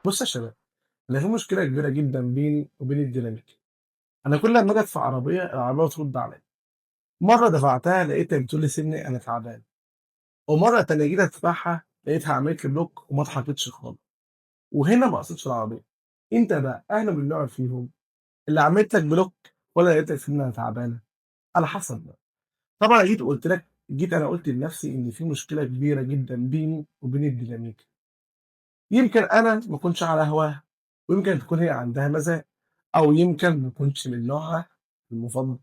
بص يا شباب، انا في مشكلة كبيرة جدا بيني وبين الديناميكا. انا كل لما اجي ادفع عربية العربية ترد عليا. مرة دفعتها لقيتها بتقول لي سيبني انا تعبان، ومرة تانية جيت ادفعها لقيتها عملت لي block وما اتحركتش خالص. وهنا ما قصدتش العربية. انت بقى اهلا من النوع فيهم اللي عملت لك block ولا لقيتك سيبني انا تعبانة؟ على حسب بقى. طبعا جيت قلت لك، جيت انا قلت لنفسي ان في مشكلة كبيرة جدا بيني وبين الديناميكا. يمكن انا ما اكونش على هواها، ويمكن تكون هي عندها مزاج، او يمكن ما اكونش من نوعها المفضل.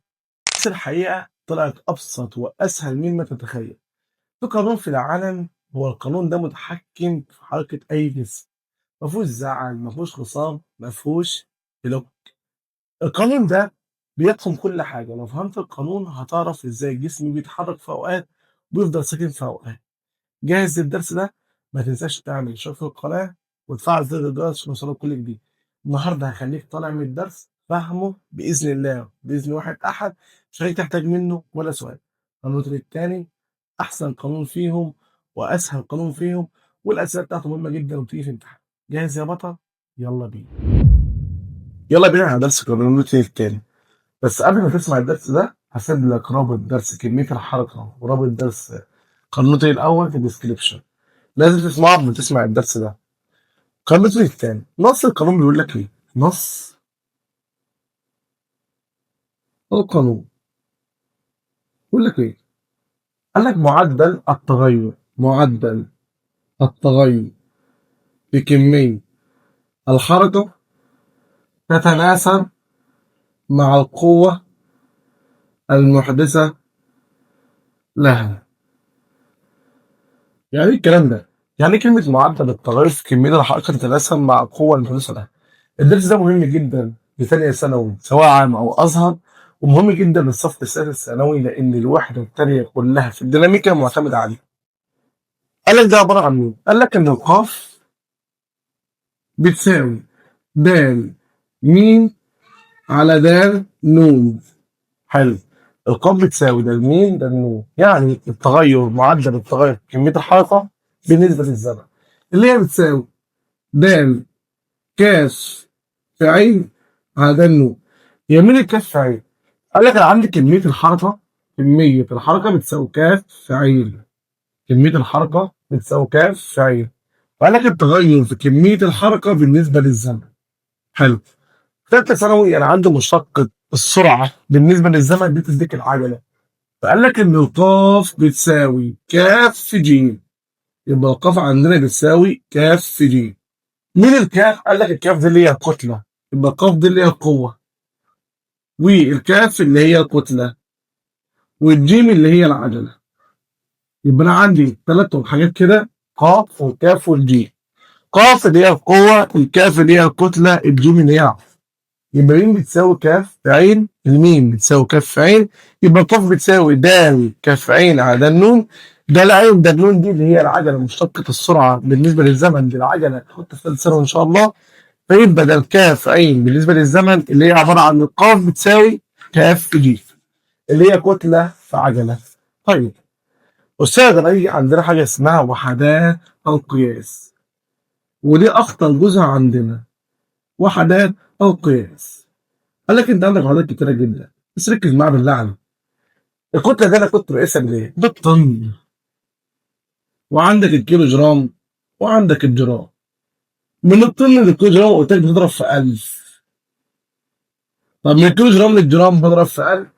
بس الحقيقة طلعت ابسط واسهل مما تتخيل. في قانون في العالم، هو القانون ده متحكم في حركة اي جسم، ما فيهوش زعل، ما فيهوش خصام، ما فيهوش block. القانون ده بيحكم كل حاجة. لو فهمت القانون هتعرف ازاي الجسم بيتحرك في اوقات وبيفضل ساكن في اوقات. جاهز للدرس ده؟ ما تنساش تعمل اشتراك في القناة وتفعل زر الجرس عشان يوصلك كل جديد. النهارده هخليك طالع من الدرس فاهمه باذن الله، باذن واحد احد، مش هخليك تحتاج منه ولا سؤال. قانون التاني احسن قانون فيهم واسهل قانون فيهم، والاسئلة بتاعته مهمة جدا وبتيجي في امتحان. جاهز يا بطل؟ يلا بينا. يلا بينا على درس قانون التاني. بس قبل ما تسمع الدرس ده هسيب لك رابط درس كمية الحركة ورابط درس قانون الاول في ال description. لازم تسمعه قبل ما تسمع الدرس ده. قانون التاني، نص القانون بيقول لك ايه؟ نص القانون بيقول لك ايه؟ قال لك معدل التغير، معدل التغير في كمية الحركة تتناسب مع القوة المحدثة لها. يعني ايه الكلام ده؟ يعني ايه كلمة معدل التغير في كمية الحركة تتناسب مع القوة المحدثة لها؟ الدرس ده مهم جدا لثانية ثانوي سواء عام أو أزهر، ومهم جدا للصف الثالث الثانوي لأن الوحدة الثانية كلها في الديناميكا معتمدة عليه. قال لك ده عبارة عن مين؟ قال لك إن القاف بتساوي د م على د ن. حلو. القاف بتساوي د م د ن، يعني التغير، معدل التغير في كمية الحركة بالنسبة للزمن، اللي هي بتساوي د كاف في عين على د ن. يا مين الكاف في عين؟ قال لك انا عندي كمية الحركة، كمية الحركة بتساوي كاف في عين، كمية الحركة بتساوي كاف في عين. وقال لك التغير في كمية الحركة بالنسبة للزمن. حلو. ثالثة ثانوي انا عندي مشتقة السرعة بالنسبة للزمن دي تديك العجلة. فقال لك ان القاف بتساوي كاف في جيم، يبقى القاف عندنا بتساوي كاف في جيم. مين الكاف؟ قال لك الكاف دي اللي هي الكتلة، يبقى القاف دي اللي هي القوة، والكاف اللي هي الكتلة، والجيم اللي هي العجلة. يبقى انا عندي ثلاث حاجات كده، قاف والكاف والجيم. قاف اللي هي القوة، الكاف اللي هي الكتلة، الجيم اللي هي العجلة. يبقى ميم بتساوي كاف في عين، الميم بتساوي كاف في عين، يبقى القاف بتساوي د كاف عين على د نون. ده العين ده النون دي اللي هي العجلة، مشتقة السرعة بالنسبة للزمن دي العجلة، تحط في ثالث ثانوي ان شاء الله. فيبقى ده الكاف عين بالنسبة للزمن اللي هي عبارة عن القاف بتساوي كاف في جيم اللي هي كتلة في عجله. طيب استاذ، انا عندنا حاجة اسمها وحدات القياس، ودي اخطر جزء عندنا، وحدات القياس. قال لك انت عندك وحدات كتيرة جدا، بس ركز معايا بالله عليك. الكتلة دي انا كنت بقيسها بالايه؟ بالطن، وعندك الكيلو جرام، وعندك الجرام. من الطن للكيلو جرام قلت لك بتضرب في 1000. طب من الكيلو جرام للجرام بضرب في 1000.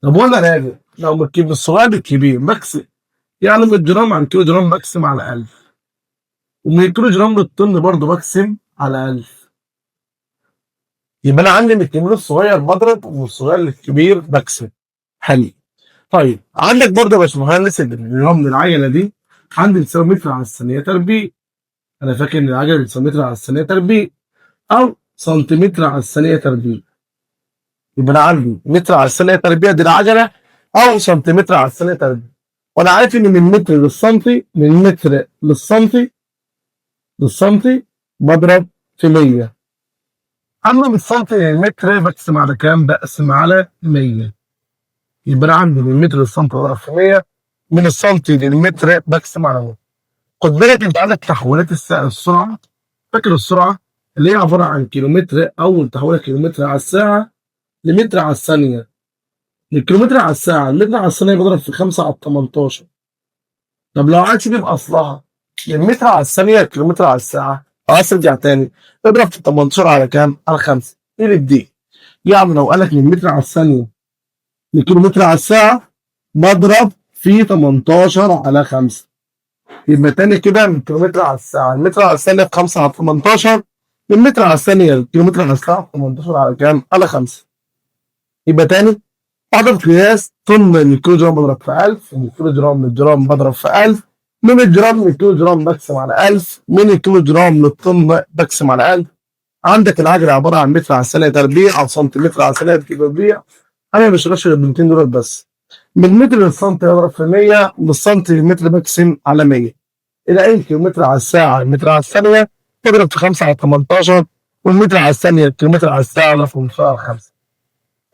طب وانا راجع لو من الصغير للكبير بقسم، يعني من الجرام على الكيلو جرام بقسم على 1000، ومن الكيلو جرام للطن برضه بقسم على 1000. يبقى انا عندي من الكبير للصغير بضرب، ومن الصغير للكبير بقسم. حلو. طيب عندك برضه يا باشمهندس الجرام للعجله دي عندي بتساوي متر على الثانية تربيع. انا فاكر ان العجلة بتساوي متر على الثانية تربيع او سنتيمتر على الثانية تربيع. يبقى انا عندي متر على الثانية تربيع دي العجلة، او سنتيمتر على الثانية تربيع. وانا عارف ان من متر للسنتي، من متر للسنتي للسنتي بضرب في 100. اما من السنتي للمتر بقسم على كام؟ بقسم على 100. يبقى انا عندي من متر للسنتي بضرب في 100، من السنتي للمتر بقسم على 100. خد بالك انت عندك تحويلات السرعة. فاكر السرعة اللي هي عبارة عن كيلومتر، اول تحولها كيلومتر على الساعة لمتر على الثانية. الكيلومتر على الساعة المتر على الثانية بضرب في 5 على 18. طب لو عايز تجيب اصلها المتر على الثانية الكيلومتر على الساعة، عايز ترجع تاني اضرب في 18 على كام؟ على 5. ايه دي؟ يعني لو قالك من متر على الثانية لكيلومتر على الساعة بضرب في 18 على 5. يبقى تاني كده من كيلومتر على الساعة المتر على الثانية في 5 على 18، من متر على الثانية لكيلومتر على الساعة 18 على كام؟ على 5. يبقى تاني وحدة قياس طن من الكيلو جرام بضرب في 1000، من الكيلو جرام للجرام بضرب في 1000، من الجرام للكيلو جرام بقسم على 1000، من الكيلو جرام للطن بقسم على 1000. عندك العجلة عبارة عن متر على الثانية تربيع أو سنتيمتر على الثانية تربيع. أنا ما بشتغلش غير ب 200 دولار بس. من متر للسنتي اضرب في 100، من السنتي للمتر بقسم على 100. إلى أي كيلومتر على الساعة المتر على الثانية تضرب في 5 على 18، والمتر على الثانية الكيلومتر على الساعة اضرب في 15 على 5.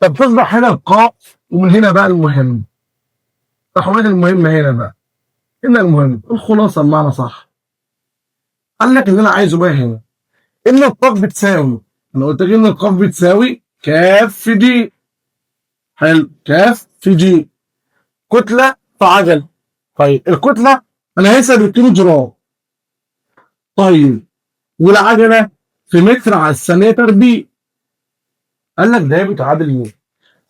طب تصبح هنا القاف، ومن هنا بقى المهم. تحويلات المهمة هنا بقى. هنا المهم الخلاصة بمعنى صح. قال لك اللي أنا عايزه بقى هنا إن القاف بتساوي، أنا قلت لك إن القاف بتساوي كاف في جي. حلو، كاف في جي كتلة في عجل. طيب الكتلة أنا هسأل بالكيلو جرام. طيب والعجلة في متر على الثانية تربيع. قال لك ده بتعادل مين؟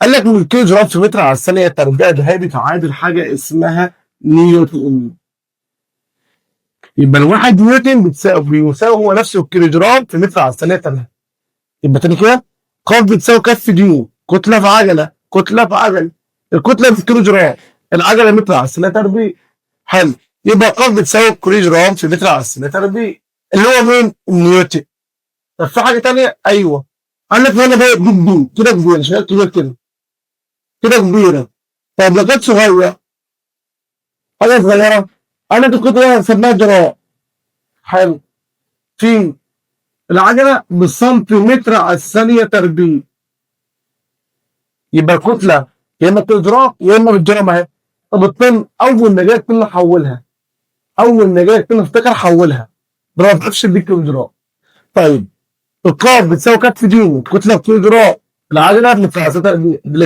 قال لك من الكيلو جرام في متر على الثانية تربيع ده بتعادل حاجة اسمها نيوتن. يبقى الواحد نيوتن بيساوي هو نفسه الكيلو جرام في متر على الثانية تربيع. يبقى تاني كده قاف بتساوي كاف في جي، كتلة في عجلة، كتلة في عجلة، الكتلة في الكيلو جرام، العجلة متر على الثانية تربيع. حلو، يبقى قاف بتساوي كيلو جرام في متر على الثانية تربيع اللي هو مين؟ النيوتن. طب في حاجة تانية؟ أيوه. قال لك هنا بقى دي كده كبيرة، شايف كده كده كده كبيرة. طب لو كانت صغيرة، حاجة صغيرة، أنا دي الكتلة هنسميها جرام. حلو، في العجلة بالسنتيمتر على الثانية تربيع. يبقى الكتلة يا إما بالجرام يا إما بالجرام أهي. طب الطن أول ما جالك طن حولها، أول ما جالك طن افتكر حولها، ده ما تعرفش تديك كيلو جرام. طيب القاف بتساوي كاف في جي، كتلة بكيلو جرام، العجلة اللي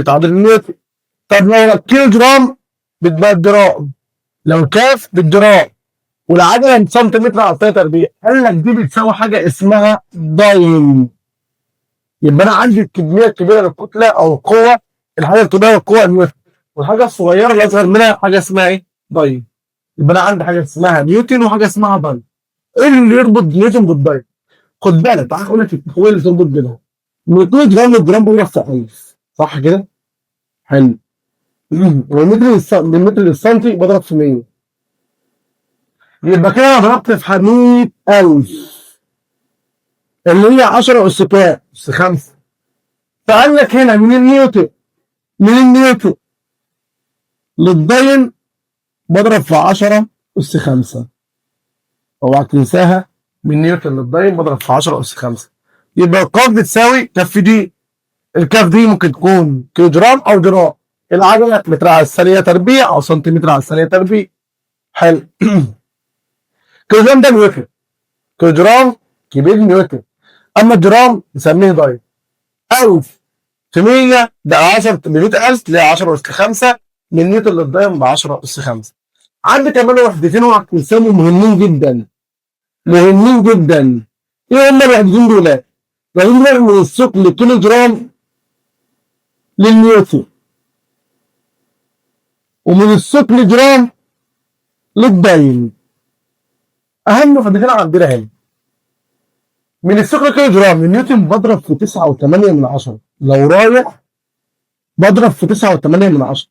بتعادل النيوتن. طب لو الكيلو جرام بتبقى الجرام، لو كاف بالجرام، والعجلة سنتيمتر على الثانية تربيع، قال لك دي بتساوي حاجة اسمها داين. يبقى انا عندي الكمية الكبيرة للكتله او القوة، الحاجة الكبيرة للقوة نيوتن، والحاجة الصغيرة اللي اصغر منها حاجة اسمها ايه؟ داين. يبقى انا عندي حاجة اسمها نيوتن وحاجه اسمها داين. ايه اللي يربط نيوتن بالداين؟ خد بالك، تعال اقول لك التحويل اللي تربط بينهم. من جرام للجرام بيروح في 1000، صح كده؟ حلو. والمتر من متر للسنتي بضرب في 100. يبقى كده انا ضربت في 100000 اللي هي 10 اس كام؟ اس 5. فقال لك هنا من النيوتن، من النيوتن للداين بضرب في 10 اس 5. اوعى تنساها، من نيوتن للداين بضرب في 10 اس 5. يبقى القاف بتساوي كاف دي. الكاف دي ممكن تكون كيلو جرام او جرام. العجلة متر على الثانية تربيع او سنتيمتر على الثانية تربيع. حلو. كيلو جرام ده نيوتن، كيلو جرام كبير نيوتن، اما الجرام نسميه داين. 1000 في 100 ده 10 ب 100000 اللي هي 10 اس 5، من نيوتن للداين ب 10 اس 5. عندي كمان وحدتين اوعى تنساهم، مهمين جدا، مهمين جدا. ايه هما الوحدتين دول؟ الوحدتين دول من الثقل كيلو جرام للنيوتن، ومن الثقل جرام للداين. اهم وحدتين عندنا هنا. من الثقل كيلو جرام للنيوتن بضرب في 9.8، لو رايح بضرب في 9.8.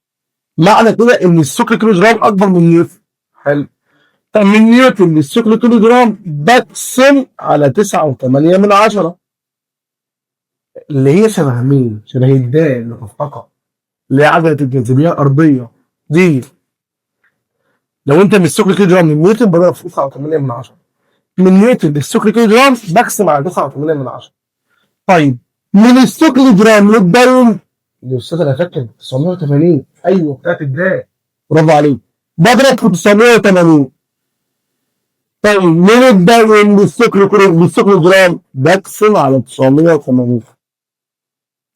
معنى كده ان الثقل كيلو جرام اكبر من نيوتن. حلو. طب من نيوتن للثقل كيلو جرام بقسم على 9.8، اللي هي شبه مين؟ شبه الدال اللي تفتقر، اللي هي عجلة الجاذبية الأرضية دي. لو أنت من الثقل كيلو جرام لنيوتن بضرب في 9.8، من نيوتن للثقل كيلو جرام بقسم على 9.8. طيب من الثقل جرام للداين، الأستاذ أنا فاكر 980، أيوه بتاعت الدال، برافو عليك، بضرب في 980. طيب من الداين للثقل بالثقل جرام بقسم على 980.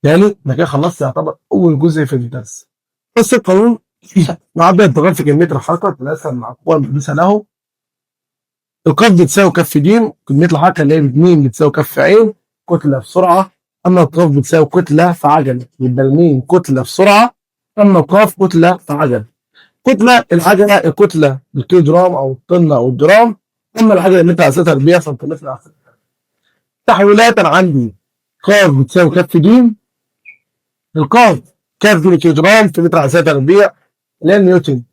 يعني انا كده خلصت يعتبر اول جزء في الدرس. بس القانون معدل التغير في كمية الحركة تتناسب مع القوة المحدثة له. القاف بتساوي كف ج، كمية الحركة اللي هي ب بتساوي كف عين، كتلة في سرعة. اما القاف بتساوي كتلة في عجله، يبقى الميم كتلة في سرعة، اما القاف كتلة في عجله. كتلة العجلة الكتلة بالكيلو جرام او الطن او الجرام، اما العجلة اللي انت على تربيع سنتيمتر على. تحويلات انا عندي قاف بتساوي كف ج، القاف كاف دي جرام في متر على تربيع اللي هي نيوتن،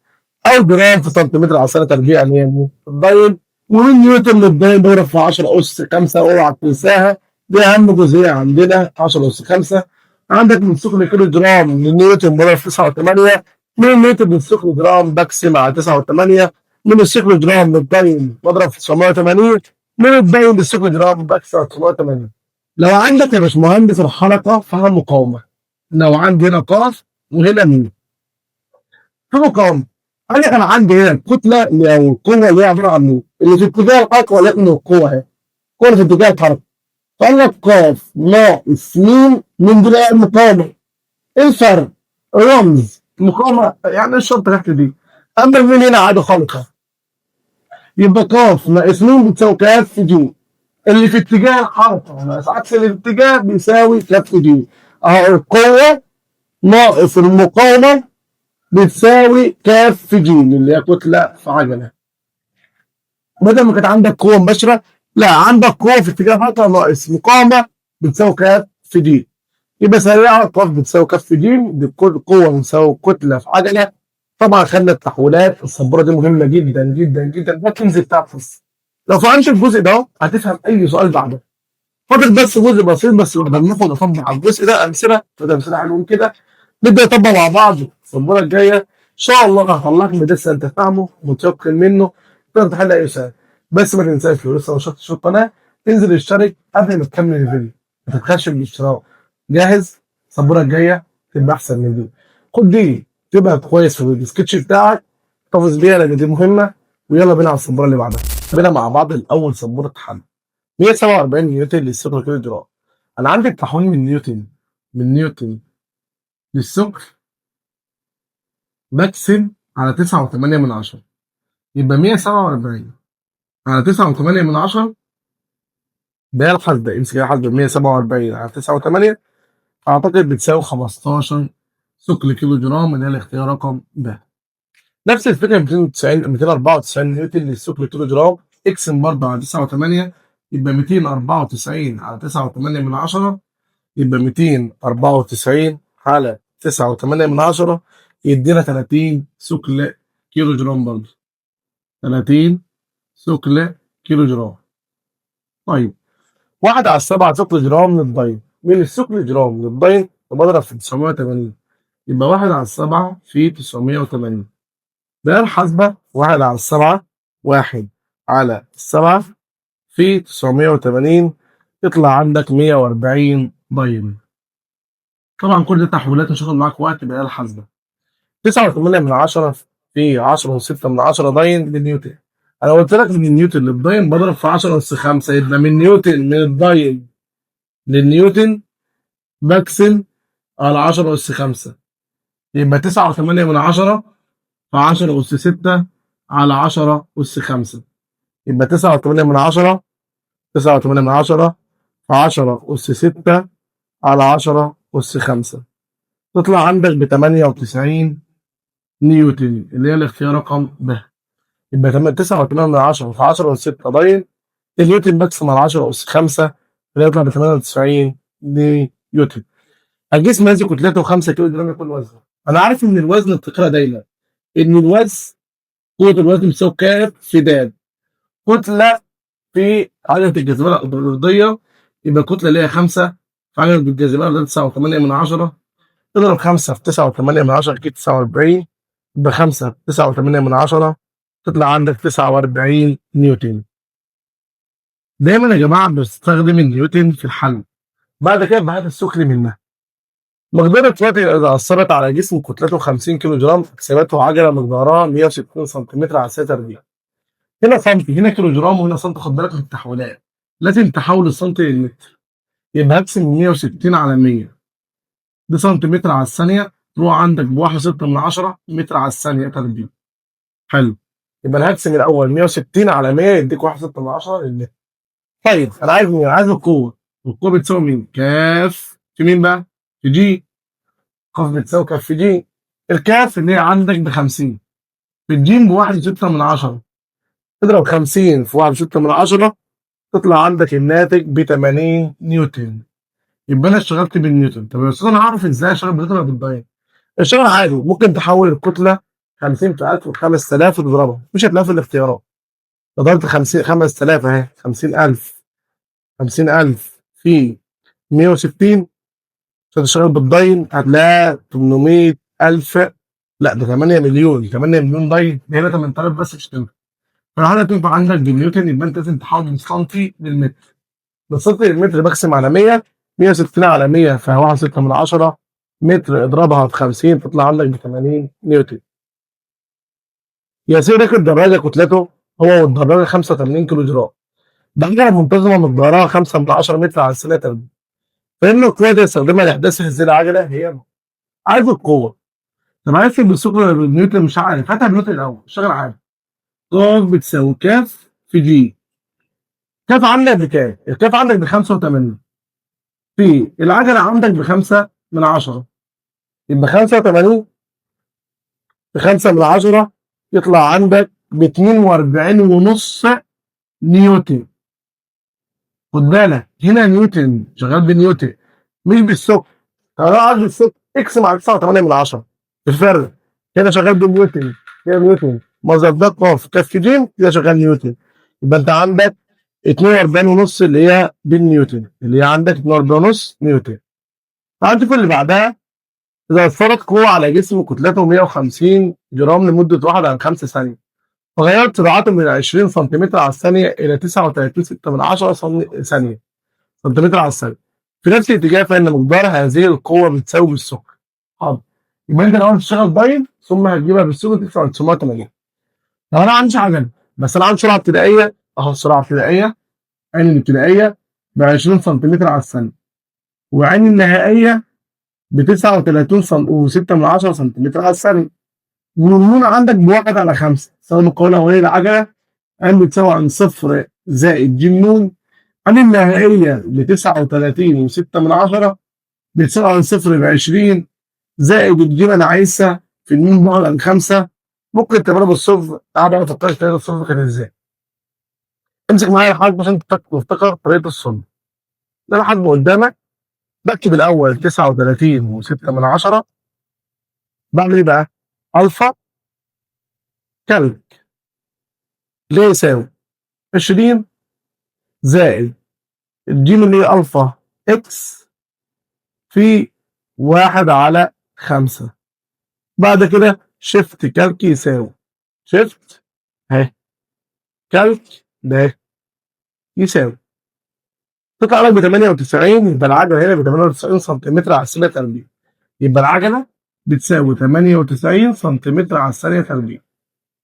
او جرام في سنتيمتر على تربيع اللي هي الداين. ومن نيوتن للداين بضرب في 10 اس 5، اوعى تنساها، دي اهم جزئية عندنا 10 اس 5. عندك من ثقل كيلو جرام للنيوتن بضرب في 9 و8، من النيوتن للثقل جرام بقسم على 9 و8، من الثقل جرام للداين بضرب في 980، من الداين للثقل جرام بقسم على 980. لو عندك يا باشمهندس الحركة فيها مقاومة، لو عندي هنا قاف وهنا ميم في مقاومة، قال لك انا عندي هنا الكتلة او القوة اللي هي عبارة عن نور اللي في اتجاه الحركة، ولكن القوة اهي قوة في اتجاه الحركة. فقال لك قاف ناقص ميم من دي المقاومة. ايه الفرق؟ رمز المقاومة يعني الشرطة تحت دي، اما الميم هنا عادي خالص. يبقى قاف ناقص ميم بتساوي كاف في ج، اللي في اتجاه الحركة ناقص عكس الاتجاه بيساوي كاف في ج. اهو القوة ناقص المقاومة بتساوي كاف في ج اللي هي كتلة في عجله. بدل ما كانت عندك قوة مباشرة، لا عندك قوة في اتجاه الحركة ناقص مقاومة بتساوي كاف في ج. يبقى سريعة قاف بتساوي كاف في ج، دي قوة بتساوي كتلة في عجله. طبعا خدنا التحويلات، السبوره دي مهمة جدا جدا جدا، ده الكنز بتاع الفصل. لو فهمت الجزء ده هتفهم اي سؤال بعده. فاضل بس جزء بسيط بس نقدر ناخد نطبق على الجزء ده امثلة، ده امثلة حلوين كده، نبدا نطبق مع بعض السبوره الجاية ان شاء الله. هطلعك من درس انت فاهمه متيقن منه، تقدر تحل اي سؤال. بس ما تنساش لو لسه ما شفتش في القناة تنزل اشترك قبل ما تكمل الفيديو، ما تتخش بالاشتراك. جاهز؟ السبوره الجاية تبقى احسن من دي. خد دي تبقى كويس في السكتش بتاعك، احتفظ بيها لان دي مهمة. ويلا بينا على السبوره اللي بعدها. بينا مع بعض الاول سبورة حل 147 نيوتن للثقل كيلو جرام. انا عندي التحويل من نيوتن، من نيوتن للثقل بقسم على 9.8، يبقى 147 على 9.8. ده الحاسبة، امسك الحاسبة، 147 على 9.8 اعتقد بتساوي 15 ثقل كيلو جرام اللي هي الاختيار رقم ب. نفس الفكرة 290 294 نيوتن للثقل كيلو جرام، اقسم برضه على 9.8، يبقى 294 على 9.8، يبقى 294 على 9.8 يدينا 30 ثقل كيلو جرام برضه، 30 ثقل كيلو جرام. طيب 1/7 ثقل جرام للداين، من الثقل جرام للداين بضرب في 980، يبقى 1/7 في 980. ده الحاسبة 1/7، 1/7 في 980 يطلع عندك 140 داين. طبعا كل ده تحويلات مش هاخد معاك وقت بقى الحاسبة. 9.8 في 10.6 داين لنيوتن. انا قلت لك من نيوتن للداين بضرب في 10 أس 5، يبقى من نيوتن من الداين للنيوتن بقسم على 10 أس 5، يبقى 9.8 في 10 أس 6 على 10 أس 5، يبقى 9.8، 9.8 في 10 أس 6 على 10 أس 5، تطلع عندك ب98 نيوتن اللي هي الاختيار رقم ب. يبقى 9.8 في 10 أس 6 داين النيوتن بقسم على 10 أس 5 اللي يطلع ب98 نيوتن. الجسم الذي كتلته 5 كيلو جرام يكون وزنه. أنا عارف إن الوزن التقرير دايما إن الوزن قوة الوزن بتساوي كاف في د، كتلة في عجلة الجاذبية الأرضية، يبقى الكتلة اللي هي 5 في عجلة الجاذبية الأرضية 9.8، تضرب 5 في 9.8 أكيد 49، يبقى 5 في 9.8 تطلع عندك 49 نيوتن. دايما يا جماعة بستخدم النيوتن في الحل. بعد كده بهات الثقل منها. مقدار القوة إذا أثرت على جسم كتلته 50 كيلو جرام اكتسبته عجلة مقدارها 160 سنتيمتر على الساعة تربيع. هنا سنتي، هنا كيلو جرام، وهنا سنتي. خد بالك من التحويلات، لازم تحول السنتي للمتر. يبقى هقسم 160 على 100، ده سنتيمتر على الثانية، تروح عندك ب1.6 متر على الثانية تربيع. حلو، يبقى انا هقسم الاول 160 على 100 يديك 1.6 للمتر. طيب انا عايز مين؟ عايز القوة. القوة بتساوي مين؟ كاف في مين بقى؟ في جي. قاف بتساوي كاف في جي. الكاف اللي هي عندك ب 50، في الجيم ب 1.6، اضرب 50 في 1.6 تطلع عندك الناتج ب 80 نيوتن. يبقى انا اشتغلت بالنيوتن. طب يا استاذ انا هعرف ازاي اشتغل بالنيوتن ولا بالداين؟ اشتغل عادي، ممكن تحول الكتلة 50 في 1000 و 5000 وتضربها، مش هتلاقيها في الاختيارات. لو ضربت 50 5000 اهي، 50000 50000 في 160 عشان تشتغل بالداين هتلاقيها 800000، لا ده 8 مليون، 8 مليون داين، هنا 8000 بس مش هتنفع. فالحاجة تنفع عندك بالنيوتن، يبقى انت لازم تحول من سنتي للمتر. من سنتي للمتر بقسم على 100، 160 على 100 فهو 1.6 متر، اضربها في 50 تطلع عندك ب 80 نيوتن. ياسين راكب دراجة كتلته هو والدراجة 85 كيلو جرام، بعجلة منتظمة مقدارها 5 متر على الثانية تربيع، فإن القوة دي يستخدمها لإحداث هذه العجلة هي. عايز القوة. طب عايز بالثقل ولا بالنيوتن؟ مش عارف، هاتها بالنيوتن الأول، اشتغل عادي. قاف بتساوي كاف في جي. كاف عندك بكام؟ الكاف عندك ب 85، في العجلة عندك ب 5/10، يبقى 85 في 5/10 يطلع عندك ب 42.5 نيوتن. خد بالك هنا نيوتن، شغال بالنيوتن مش بالثقل. طب لو عايز بالثقل اقسم على 9.8، الفرق هنا شغال بالنيوتن، كده نيوتن مصدر ده قاف كاف في جيم، كده شغال نيوتن. يبقى انت عندك 42.5 اللي هي بالنيوتن، اللي هي عندك 42.5 نيوتن. تعال نشوف اللي بعدها. إذا أثرت قوة على جسم كتلته 150 جرام لمدة 1 عن 5 ثانية، فغيرت سرعته من 20 سنتيمتر على الثانية إلى 39.6 ثانية سنتيمتر على الثانية في نفس الاتجاه، فإن مقدار هذه القوة بتساوي بالثقل. حاضر، يبقى أنت الأول تشتغل داين ثم هتجيبها بالثقل 980. لو أنا عندي عجلة بس أنا عندي سرعة ابتدائية، أهو السرعة الابتدائية، عين الابتدائية ب 20 سنتيمتر على الثانية، وعين النهائية ب 39.6 سنتيمتر على الثانية، والنون عندك بواحد على 5. استخدم القوة الأولية للعجلة، عين بتساوي عن 0 زائد ج نون، عين النهائية ب 39.6 بتساوي عن 0 ب 20 زائد الجيم أنا عايزها في النون بواحد على 5. ممكن تعملها بالصفر. تعال بقى فكرت طريقة الصفر كانت ازاي. امسك معايا الحاج عشان تفتكر طريقة الصلب. ده الحجم قدامك، بكتب الأول 39.6، بعمل إيه بقى؟ ألفا calc ليه يساوي 20 زائد الجيم اللي هي ألفا x في 1 على 5. بعد كده shift calc يساوي shift اهي calc ده يساوي، تطلع لك ب 98. يبقى العجلة هنا ب 98 سنتيمتر على الثانية تربيع. يبقى العجلة بتساوي 98 سنتيمتر على الثانية تربيع.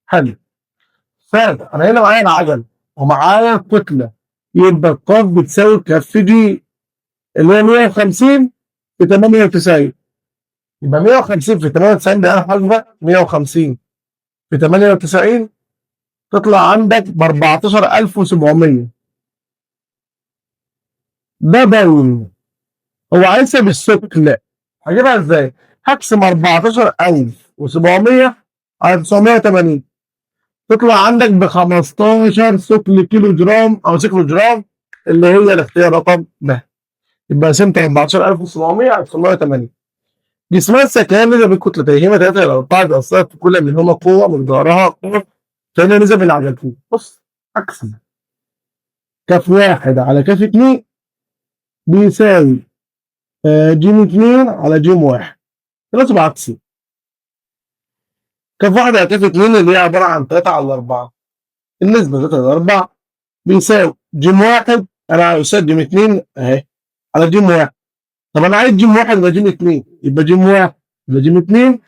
حلو. فانا هنا معايا العجل ومعايا الكتلة، يبقى القاف بتساوي كاف جي اللي هي 150 في 98. يبقى 150 في 98 ده انا حاسبه 150 في 98 تطلع عندك ب 14700. ده داين، هو عايزها بالثقل، هجيبها ازاي؟ هقسم 14700 على 980 تطلع عندك ب 15 ثقل كيلو جرام او ثقل جرام، اللي هي الاختيار رقم ب. يبقى قسمت 14700 على 980. جسمان السكنان نزل بالكتلتين 3 الى 4 تأثرت في كل منهما قوة مقدارها قوة ثانية نزل بالعجلتين. بص اقسم كاف 1 على كاف 2 بيساوي جيم 2 على جيم 1، تناسب عكسي. كاف 1 على كاف 2 اللي هي عبارة عن 3 على 4، النسبة 3 على 4 بيساوي جيم 1 أنا أستاذ جيم 2 أهي على جيم 1. طب أنا عايز جيم 1 يبقى جيم 2، يبقى جيم 1 يبقى جيم 2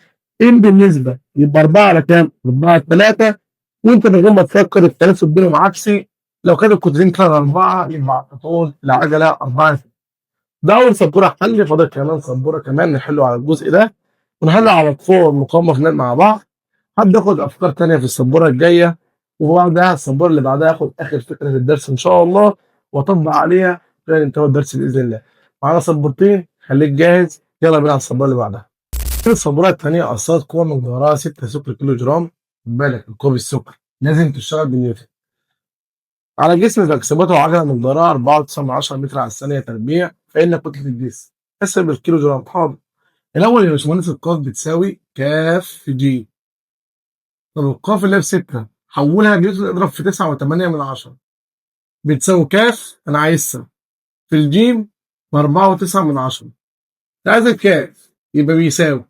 إن بالنسبة، يبقى 4 على كام؟ 4 على 3 وانت من غير ما تفكر التناسب بينهم عكسي. لو كانت الكتلتين كانوا 4 يبقى على طول العجلة 4. ده اول سبورة حل. فاضل كمان سبورة كمان نحله على الجزء ده، ونحله على القوة والمقاومة كمان مع بعض. هبدا اخد افكار تانية في السبوره الجاية، وبعدها السبوره اللي بعدها اخد اخر فكرة في الدرس ان شاء الله واطبق عليها لين انتهى الدرس باذن الله. معانا سبورتين، خليك جاهز، يلا بينا على السبوره اللي بعدها. السبوره الثانية اثرت قوة مقدارها 6 ثقل كيلو جرام. خد بالك القوة بالثقل لازم تشتغل بالنيوتن. على جسم تكسبته عجله مقدارها 4.9 متر على الثانية تربيع، فان كتلة الجسم احسب بالكيلو جرام. حاضر. الاول يا باشمهندس القاف بتساوي كاف في جي. طب القاف اللي هي ب6 حولها نيوتن، اضرب في 9.8 بتساوي كاف انا عايزها في الجيم ب4.9. انت عايز الكاف يبقى بيساوي،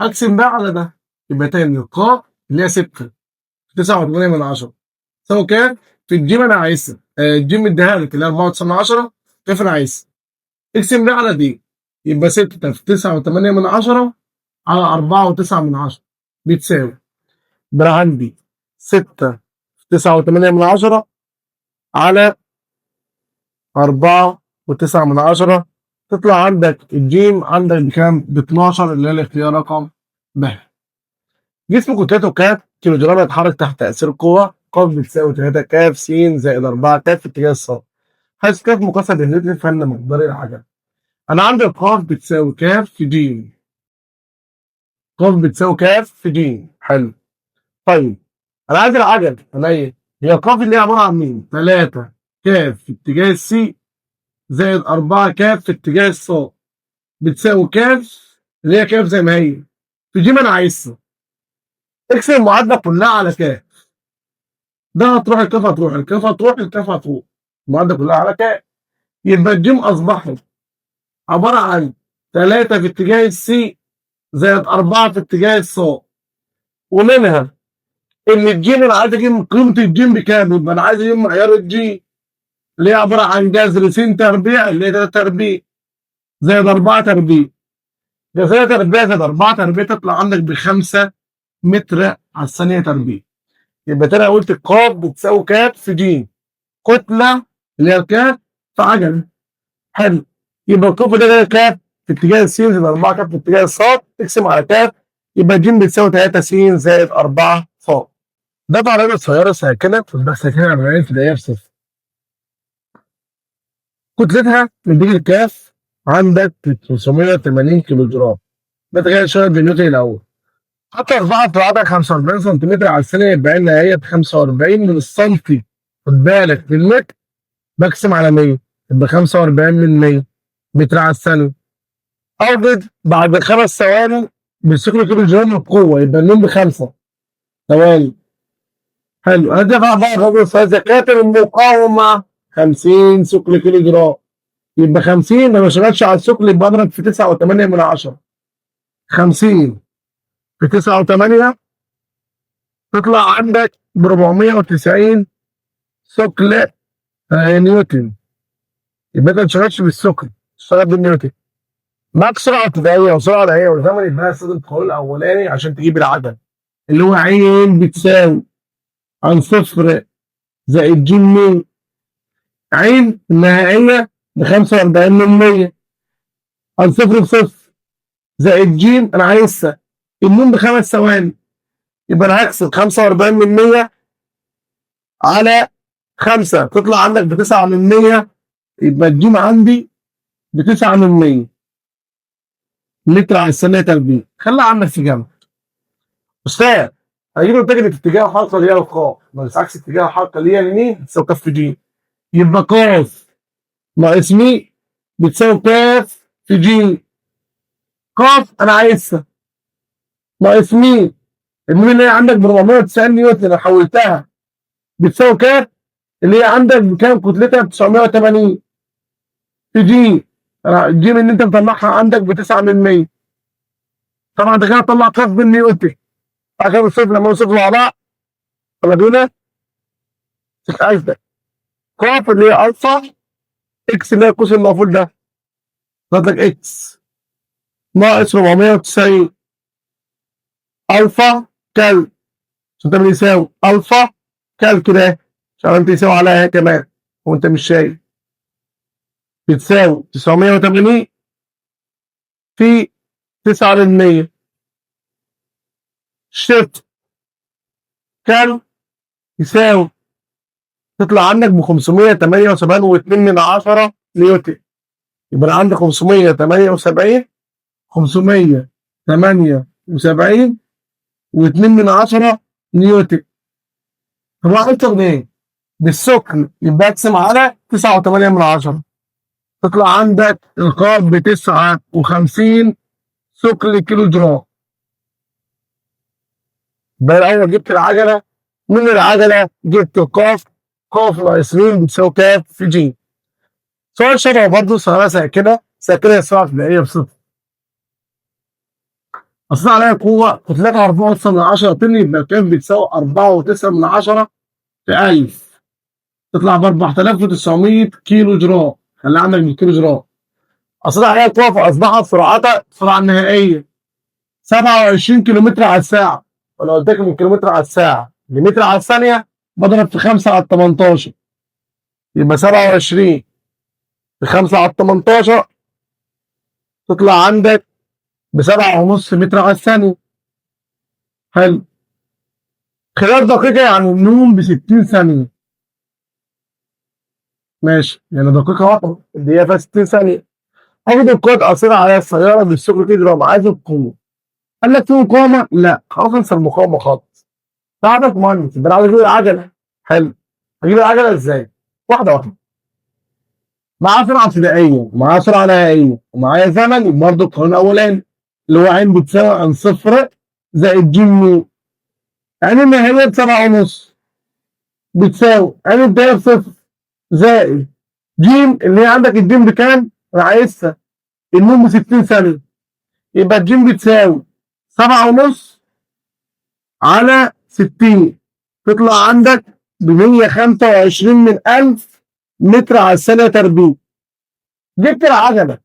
هقسم بقى على ده يبقى تاني القاف اللي هي 6 في 9.8 تساوي كاف في الجيم انا عايزها، الجيم اديها لك اللي هي 4.9، كاف انا عايزها، اقسم ده على دي يبقى 6 في 9.8 على 4.9 بتساوي، يبقى عندي 6 في 9.8 على 4.9، تطلع عندك الجيم عندك بكام؟ ب 12 اللي هي الاختيار رقم ب. جسم كتلته كاف كيلو جرام يتحرك تحت تأثير قوة ق بتساوي 3 كاف س زائد 4 كاف في اتجاه الصاد، حيث كاف مقاسة بالنيوتن فإن مقدار العجلة. أنا عندي القاف بتساوي كاف في ج، قاف بتساوي كاف في ج. حلو. طيب أنا عايز العجل، أنا إيه؟ هي القاف اللي هي عبارة عن مين؟ 3 كاف في اتجاه السي زائد 4 كاف في اتجاه الصاد بتساوي كاف اللي هي كاف زي ما هي في ج أنا عايزها. اكسب المعادلة كلها على كاف، ده هتروح الكاف هتروح الكاف هتروح الكاف هتروح، المعادلة كلها على كاف. يبقى الجيم أصبحت عبارة عن 3 في اتجاه السي زائد 4 في اتجاه الصاد، ومنها إن الجيم أنا عايز أجيب قيمة الجيم بكام؟ يبقى أنا عايز أجيب معيار الجيم اللي هي عبارة عن جذر س تربيع اللي هي 3 تربيع زائد 4 تربيع، جذر تربيع زائد 4 تربيع تطلع عندك ب5 متر على الثانية تربيع. يبقى تاني قلت القاف بتساوي كاف في ج، كتلة اللي هي الكاف في عجلة. حلو. يبقى القاف ده كاف في اتجاه السين زائد 4 كاف في اتجاه الصاد، تقسم على كاف يبقى ج بتساوي 3 س زائد 4 صاد. ده تعريض السيارة ساكنة بس ساكنة 40 في دقيقة بصفر. كتلتها مديك الكاف عندك 580 كيلو جرام. ده تغير شوية بالنيوتن الأول. حتى 4 في عدد 45 سنتيمتر على الثانية يبقى لنا هي 45 من السنتي. خد بالك في المتر بقسم على 100 يبقى 45 من 100 متر على الثانية. أوجد بعد 5 ثواني بالثقل كيلو جرام القوة يبقى النون ب5 ثواني. حلو. أنا دفع بقى الراجل زكاة المقاومة 50 ثقل كيلو جرام يبقى 50 ما بشتغلش على الثقل يبقى أضرب في 9.8. 50 في 9.8 تطلع عندك ب 490 ثقل نيوتن. يبقى انت ما تشتغلش بالثقل، تشتغل بالنيوتن. معاك سرعة ابتدائية وسرعة نهائية وزمن، يبقى استخدم القانون الاولاني عشان تجيب العدد اللي هو عين بتساوي عن صفر زائد ج م، عين النهائية ب 45 من 100 عن صفر بصفر زائد ج انا عايزها النون ب5 ثواني يبقى انا هكسب 45 من 100 على 5 تطلع عندك ب9 من 100. يبقى الجيم عندي ب9 من 100 متر على الثانية تربيع. خليها عندك في جنب. أستاذ هجيب اتجه اتجاه الحركة اللي هي القاف بس عكس اتجاه الحركة اللي هي اليمين تساوي كاف في ج. يبقى قاف ناقص م بتساوي كاف في ج. قاف أنا عايزها ناقص م، الميم اللي هي عندك ب 490 نيوتن انا حولتها بتساوي كاف اللي هي عندك بكام؟ كتلتها ب 980 في جي. الجيم اللي انت مطلعها عندك ب 9 من 100. طبعا انت كده هتطلع كاف بالنيوتن. بعد كده الصفر لما صفر مع بعض يلا بينا. عايز قاف اللي هي الفا اكس اللي هي القوس المقفول ده طلعت لك اكس ناقص 490 الفا كال عشان تعمل يساوي الفا calc ده، مش عارف انت يساوي عليها كمان وانت مش شايف، بتساوي 980 في 9%. shift calc يساوي تطلع عندك ب 578.2 نيوتن. يبقى انا عندي 578 578.2 نيوتن. طب عملت ايه؟ بالثقل، يبقى اقسم على 9.8، تطلع عندك القاف ب 59 ثقل كيلو جرام. يبقى الاول جبت العجلة، من العجلة جبت القاف، قاف ناقص م بتساوي كاف في جي. سؤال شبه برضه سؤال ساكنة، ساكنة السرعة ابتدائية بصفر. اصل عليها قوة كتلتها 4.9 طن، يبقى الكاف بتساوي 4.9 في 1000، تطلع ب 4900 كيلو جرام. خلي عندك بالكيلو جرام. اصل عليها قوة فاصبحت سرعتها السرعة النهائية 27 كيلو متر على الساعة. وانا قلت لكم من كيلومتر على الساعة لمتر على الثانية بضرب في 5 على 18، يبقى 27 في 5 على 18 تطلع عندك ب7.5 متر على الثانية. حلو. خلال دقيقة يعني النوم ب60 ثانية. ماشي، يعني دقيقة واحدة الدقيقة فيها 60 ثانية. أخد القوة القاصرة على السيارة بالثقل كيلو جرام، عايز القوة. قال لك في مقاومة؟ لا، خلاص انسى المقاومة خالص. تعرف مهندس، يبقى انا عايز اجيب العجلة. حلو. هجيب العجلة ازاي؟ واحدة واحدة. معايا سرعة ابتدائية ومعايا سرعة نهائية ومعايا زمن، وبرضه القانون الأولاني اللي هو عين بتساوي عن صفر زائد ج م. عين النهائية ب7.5 بتساوي عين البداية بصفر زائد ج اللي هي عندك الجيم بكام؟ أنا عايزها النون ب60 ثانية، يبقى الجيم بتساوي 7.5 على 60، تطلع عندك ب125 من 1000 متر على الثانية تربيع. جبت العجلة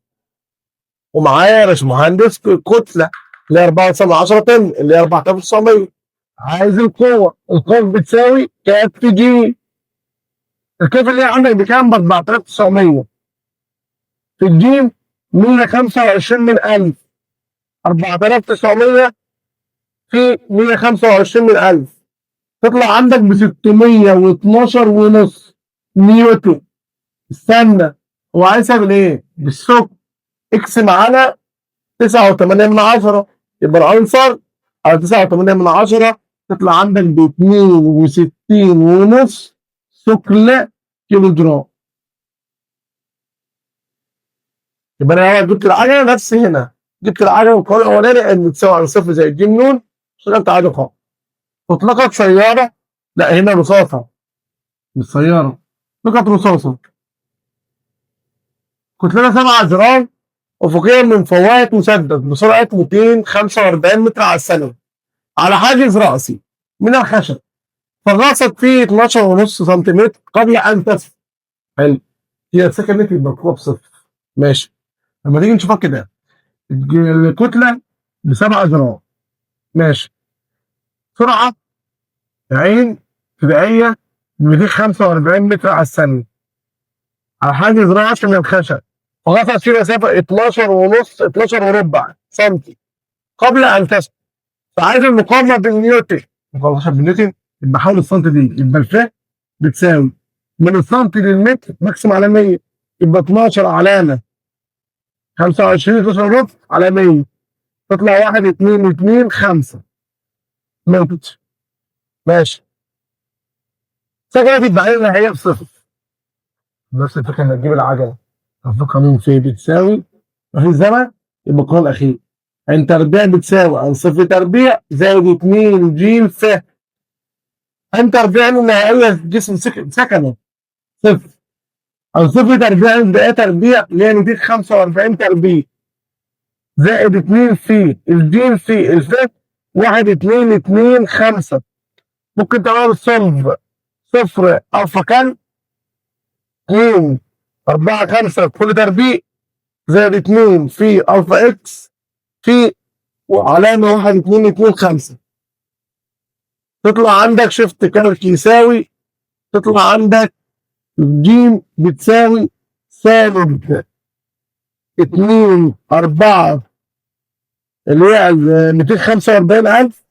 ومعايا يا باشمهندس كتلة اللي هي 4.7 طن اللي هي 4900. عايز القوة، القوة بتساوي كاف في جي. الكاف اللي هي عندك بكام؟ ب 4900 في الجيم 125 من 1000، 4900 في 125 من 1000 تطلع عندك ب 612.5 نيوتن. استنى، هو عايزها بالايه؟ بالثقل. اقسم على 9.8، يبقى ال answer على 9.8 تطلع عندك ب 62.5 ثقل كيلو جرام. يبقى انا جبت العجلة نفس هنا، جبت العجلة والقانون الاولاني ان تساوي على صفر زائد ج ن، اشتغلت عادي خالص. اطلقت سيارة، لا هنا رصاصة مش سيارة، اطلقت رصاصة كتلتها 7 جرام افقيا من فوهة مسدس بسرعة 245 متر على الثانية على حاجز رأسي من الخشب، فغاصت فيه 12.5 سنتيمتر قبل ان تسقط. حلو، هي سكنت يبقى القوة بصفر. ماشي، لما تيجي نشوفها كده الكتلة ب7 جرام، ماشي، سرعة عين ابتدائية 245 متر على الثانية على حاجز رأسي من الخشب، فغطت فيه مسافة 12.5 12.25 سنتي قبل أن تسقط. فعايز المقاومة بالنيوتن، مقاومة بالنيوتن يبقى حول السنتي دي، يبقى الف بتساوي من السنتي للمتر مقسم على 100، يبقى 12 علامة 25 12.5 على 100 تطلع 1 2 2 5 متر. ماشي، سكنت البعير النهائية بصفر. نفس الفكرة انك تجيب العجلة. الفكرة مين في بتساوي مفيش زمن، يبقى القانون الأخير عين تربيع بتساوي عن صفر تربيع زائد 2 ج ف. عين تربيع النهائية جسم سكنه صفر، عن صفر تربيع البداية تربيع اللي هي 245 تربيع زائد 2 في الجيم في الف 1 2 2 5. ممكن تعمل الصلب صفر ألفا كام 2 4 5 كل تربيع زائد 2 في ألفا إكس في وعلامة 1 2 2 5. تطلع عندك shift calc يساوي، تطلع عندك جيم بتساوي سالب 2 4 اللي هي 245,000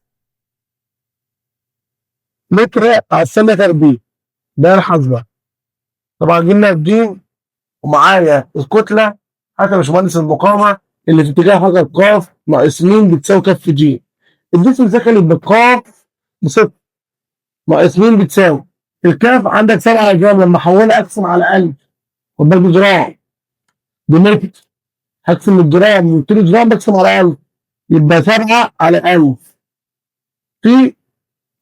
متر على الثانية تربيع. ده الحاسبة. طبعا جبنا الجيم ومعايا الكتلة. هات يا باشمهندس المقاومة اللي في اتجاه حركة قاف ناقص م بتساوي كاف جيم. الجسم ساكن بالقاف بصفر ناقص م بتساوي الكاف عندك 7 جرام، لما احولها اقسم على 1000، خد بالك بجرام بمتر، هقسم الجرام والكيلو جرام بقسم على 1000، يبقى 7 على 1000 في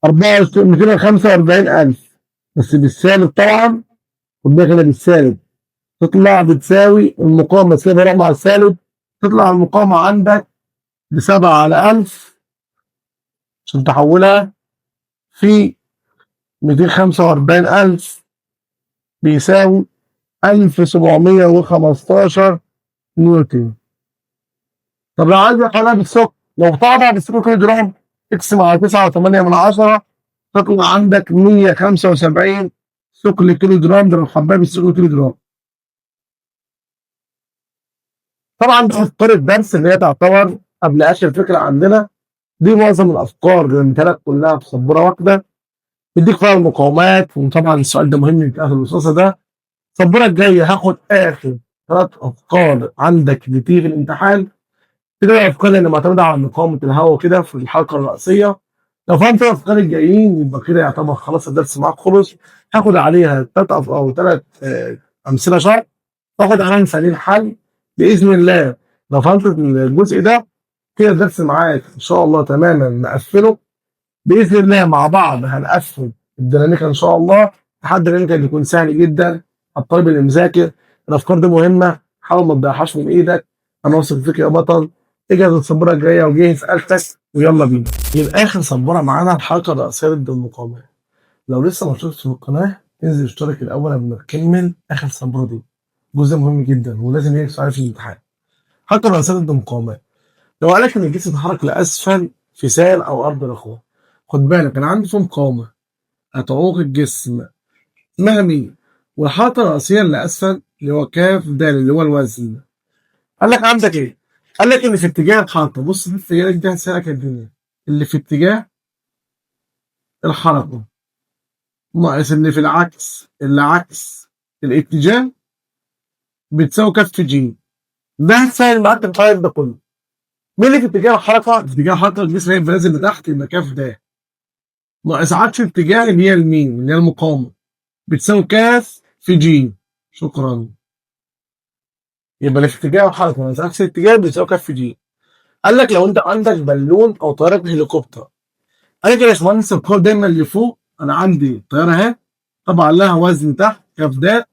245,000 بس بالسالب طبعا، خد بالك هنا بالسالب، تطلع بتساوي المقاومة سالب رقم على السالب، تطلع المقاومة عندك ب7 على 1000 عشان تحولها في 245,000 بيساوي 1715 نيوتن. طب لو عايز احولها بالثقل، لو طبعا بالثقل كيلو جرام اقسم على 9.8 تطلع عندك 175 ثقل كيلو جرام، ده لو حباها بالثقل كيلو جرام. طبعا دي افكار الدرس اللي هي تعتبر قبل اخر فكرة عندنا، دي معظم الافكار اللي امتلك كلها في سبورة واحدة، بيديك فيها المقاومات. وطبعا السؤال ده مهم في اخر الرصاصة ده. السبوره الجاية هاخد اخر 3 افكار عندك بتيجي في الامتحان، كده الافكار اللي معتمدة على مقاومة الهواء وكده في الحلقة الرئيسية. لو فهمت الافكار الجايين يبقى كده يعتبر خلاص الدرس معاك خلص. هاخد عليها 3 او 3 امثلة شرح، واخد عليها مثالين حل باذن الله. لو فهمت الجزء ده كده الدرس معاك ان شاء الله تماما نقفله باذن الله. مع بعض هنقفل الديناميكا ان شاء الله، لحد الديناميكا اللي يكون سهل جدا على الطالب اللي مذاكر. الافكار دي مهمة، حاول ما تضيعهاش من ايدك. انا واثق فيك يا بطل. اجهز السبوره الجاية وجهز آلتك ويلا بينا. يبقى اخر سبورة معانا الحركة الرئيسية ضد المقاومة. لو لسه ما اشتركتش في القناة انزل اشترك الاول قبل ما نكمل اخر سبورة دي، جزء مهم جدا ولازم يجي سؤال في الامتحان. الحركة الرئيسية ضد المقاومة، لو قال لك ان الجسم اتحرك لاسفل في سائل او ارض رخوه، خد بالك انا عندي في مقاومة هتعوق الجسم مهمي، والحركة الرئيسية اللي اسفل اللي هو كاف د اللي هو الوزن. قال لك عندك ايه؟ قال لك اللي في اتجاه الحركة، بص في اتجاه دي هتسهلك الدنيا، اللي في اتجاه الحركة ناقص اللي في العكس، اللي عكس الاتجاه بتساوي كاف جي. ده هتسهل معاك الحركة ده كله. مين اللي في اتجاه الحركة؟ في اتجاه الحركة الجسم هيبقى نازل لتحت، يبقى كاف د ناقص عكس اتجاه اللي هي الميم اللي هي المقاومة بتساوي كاف في جي. شكرا. يبقى اللي في اتجاه الحركة ناقص عكس الاتجاه بتساوي كاف في جي. قال لك لو انت عندك بالون او طيارة هليكوبتر، قال لك يا باشمهندس القوة دايما اللي فوق، انا عندي طيارة اهي طبعا لها وزن تحت كاف د،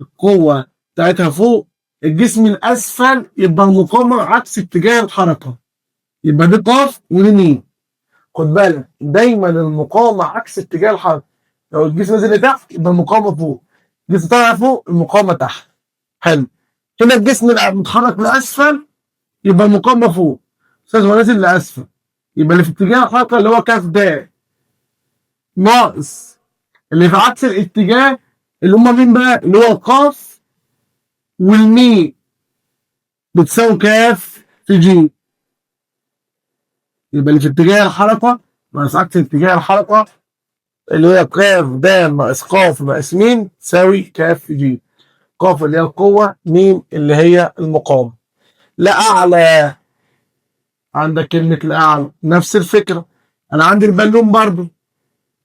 القوة بتاعتها فوق، الجسم الاسفل يبقى المقاومة عكس اتجاه الحركة، يبقى دي قاف ودي ميم. خد بالك دايما المقاومة عكس اتجاه الحركة، لو الجسم نزل لتحت يبقى المقاومة فوق، الجسم طالع فوق المقاومة تحت. حلو. هنا الجسم متحرك لاسفل يبقى المقاومة فوق، استاذ هو نازل لاسفل يبقى اللي في اتجاه الحركة اللي هو كاف د ناقص اللي في عكس الاتجاه اللي هم مين بقى؟ اللي هو القاف والميم بتساوي كاف في جي. يبقى اللي في اتجاه الحركة ناقص عكس اتجاه الحركة اللي هي كاف د ناقص قاف ناقص ميم تساوي كاف في جي. قاف اللي هي القوة، ميم اللي هي المقاومة. لأعلى عندك كلمة لأعلى نفس الفكرة، أنا عندي البالون برضو،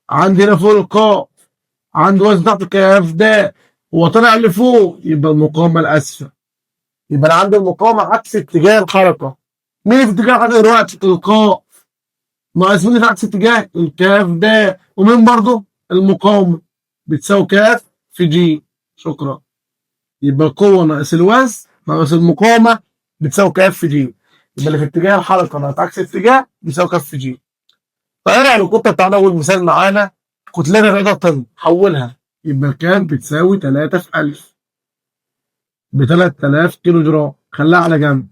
عندي هنا فوق القاف، عندي وزن تحت كاف د، هو طلع لفوق يبقى المقاومة الأسفل، يبقى أنا عندي المقاومة عكس اتجاه الحركة. مين اللي في اتجاه الحركة دلوقتي؟ القاف ناقص مين اللي في عكس اتجاه؟ الكاف د، ومين برضو؟ المقاومة بتساوي كاف في جي. شكرا. يبقى القوة ناقص الوزن ناقص المقاومة بتساوي كاف في جي. يبقى اللي في اتجاه الحركة ناقص عكس اتجاه بيساوي كاف في جي. طيارة الهليكوبتر بتاعنا أول مثال معانا، كتلتها 3 طن، حولها يبقى الكام بتساوي 3 في 1000 ب 3000 كيلو جرام، خليها على جنب.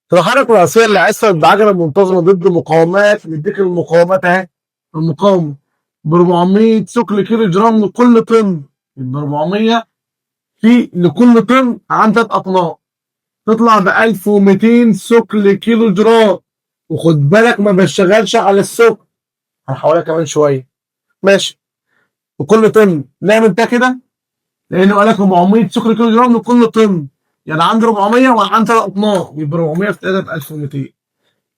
تتحرك الرأسية اللي عسرت بعجلة منتظمة ضد مقاومات، مديك المقاومات اهي، المقاومة ب 400 ثقل كيلو جرام لكل طن، يبقى 400 في لكل طن عن 3 أطنان، تطلع ب 1200 ثقل كيلو جرام. وخد بالك ما بشتغلش على الثقل، هنحولها كمان شوية. ماشي، وكل طن نعمل ده كده لأنه قال لك 400 ثقل كيلو جرام لكل طن، يعني عندي 400 وعندي 3 أطنان، يبقى 400 في 3 ب 1200.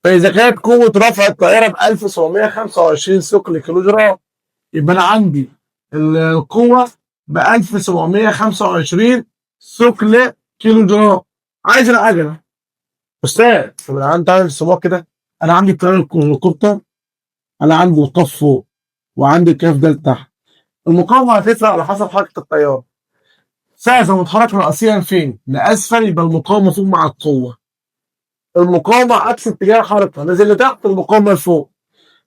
فإذا كانت قوة رفع الطائرة ب 1725 ثقل كيلو جرام، يبقى أنا عندي القوة ب 1725 ثقل كيلو جرام. عايز العجلة أستاذ، طب أنا عندي تعمل السباق كده، أنا عندي الطيارة الهليكوبتر، أنا عندي القاف فوق وعندي الكاف ده تحت. المقاومة هتفرق على حسب حركة الطيارة. ساعة متحرك رأسيا فين؟ لأسفل، يبقى المقاومة فوق مع القوة. المقاومة عكس اتجاه الحركة، نازل لتحت المقاومة لفوق.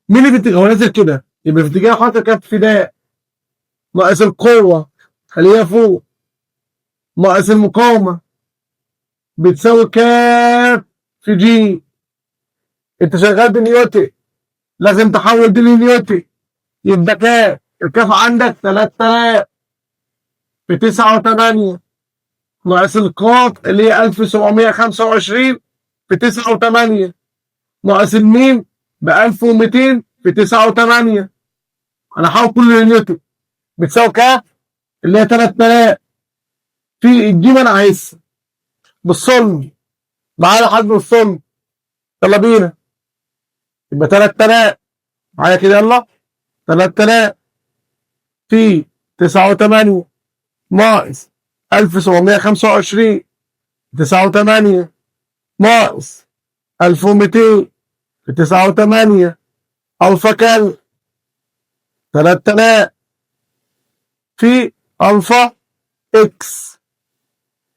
مين اللي في اتجاه؟ هو نازل كده، يبقى في اتجاه الحركة كاف فداء ناقص القوة خليها فوق ناقص المقاومة بتساوي كاف في جي. انت شغال بنيوتن، لازم تحول دي لنيوتن، يبقى كاف، الكاف عندك 3000 في 9 و8 ناقص القاف اللي هي 1725 في 9 و8 ناقص الميم ب 1200 في 9 و8. انا هحاول كل نيوتن بتساوي كاف اللي هي 3000 في الجيم انا عايزها بالصلب، معايا لحد بالصلب، يلا بينا. يبقى 3000 معايا كده، يلا 3000 في 9 و8 ناقص 1725 9 و8 ناقص 1200 في 9 و8 ألفا كال 3000 في ألفا إكس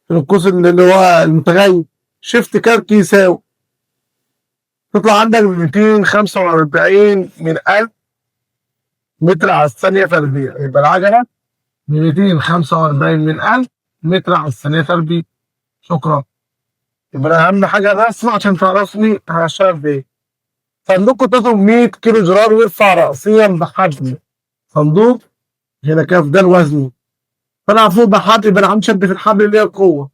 في القوس اللي هو المتغير، shift calc يساوي تطلع عندك 245 من 1000 متر على الثانية تربيع. يبقى العجلة 245 من 1000 متر على الثانية تربيع. شكرا. يبقى أهم حاجة الرسم عشان تعرفني هشتغل بإيه. صندوق كتلته 100 كيلو جرام يرفع رأسيا بحجم صندوق هنا كاف ده الوزن، طلع فوق بحبل، يبقى انا عندي شد في الحبل اللي هي القوة.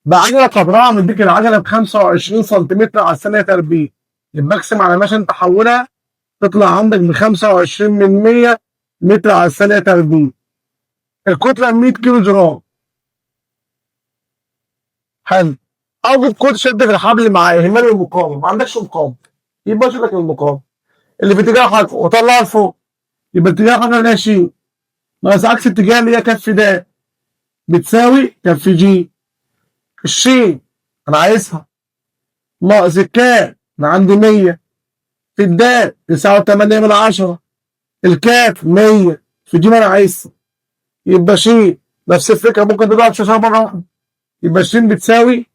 بعجله قدرها مديك العجلة ب 25 سنتيمتر على الثانية تربيع، يبقى اقسم على ماشي تحولها تطلع عندك ب 25 من 100 متر على الثانية تربيع. الكتلة 100 كيلو جرام. حلو. اوجد قوة شد في الحبل مع اهمال المقاومة، ما عندكش مقاومة، يبقى اشوف لك المقاومة اللي في اتجاه حركة وطلعها لفوق، يبقى اتجاه حركة اللي هي ش ناقص عكس اتجاه اللي هي كف د بتساوي كف جي. الشين انا عايزها ناقص الكاف انا عندي 100 في الدال 9.8 من 10، الكاف 100 في جي ما انا عايزها، يبقى شين نفس الفكرة ممكن تضرب شاشة مرة واحدة، يبقى الشين بتساوي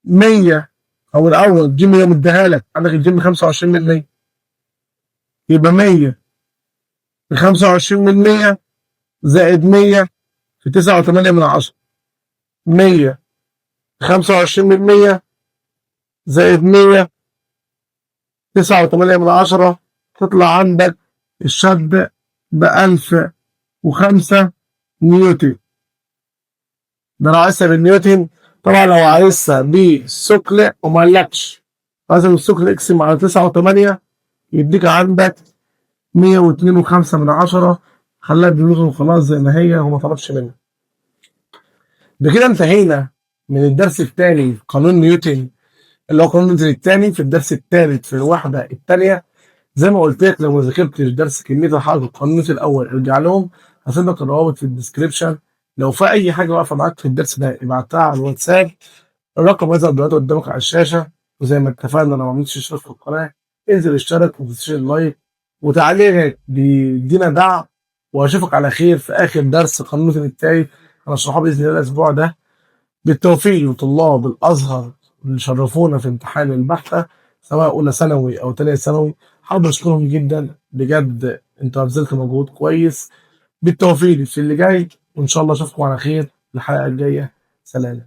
100 او الاول جيم هي مديها لك، عندك الجيم 25 من 100، يبقى 100 في 25 من 100 زائد 100 في 9.8 من 10، 100 في 25 من 100 زائد 100 9.8 من 10، تطلع عندك الشد ب1005 نيوتن. ده لو عايزها بالنيوتن، طبعا لو عايزها بالثقل وما قالكش لازم الثقل اقسم على 9.8 يديك عندك 102.5 من 10، خليها بالنيوتن وخلاص زي ما هي وما طلبش منها. بكده انتهينا من الدرس الثاني قانون نيوتن اللي هو قانون نيوتن الثاني في الدرس الثالث في الوحدة الثانية. زي ما قلت لك لو ما ذاكرتش درس كمية الحركة قانون نيوتن الاول ارجع لهم، هسيب لك الروابط في ال description. لو في اي حاجة واقفة معاك في الدرس ده ابعتها على الواتساب، الرقم هيظهر دلوقتي قدامك على الشاشة. وزي ما اتفقنا لو ما عملتش اشتراك في القناة انزل اشترك وما تنساش ال like وتعليقك بيدينا دعم، واشوفك على خير في اخر درس قانون نيوتن الثاني هنشرحه باذن الله الاسبوع ده. بالتوفيق لطلاب الازهر اللي شرفونا في امتحان البحثه سواء اولى ثانوي او ثانية ثانوي، حابب اشكرهم جدا بجد، انتوا بذلتوا مجهود كويس. بالتوفيق في اللي جاي، وان شاء الله اشوفكم على خير الحلقة الجاية. سلام.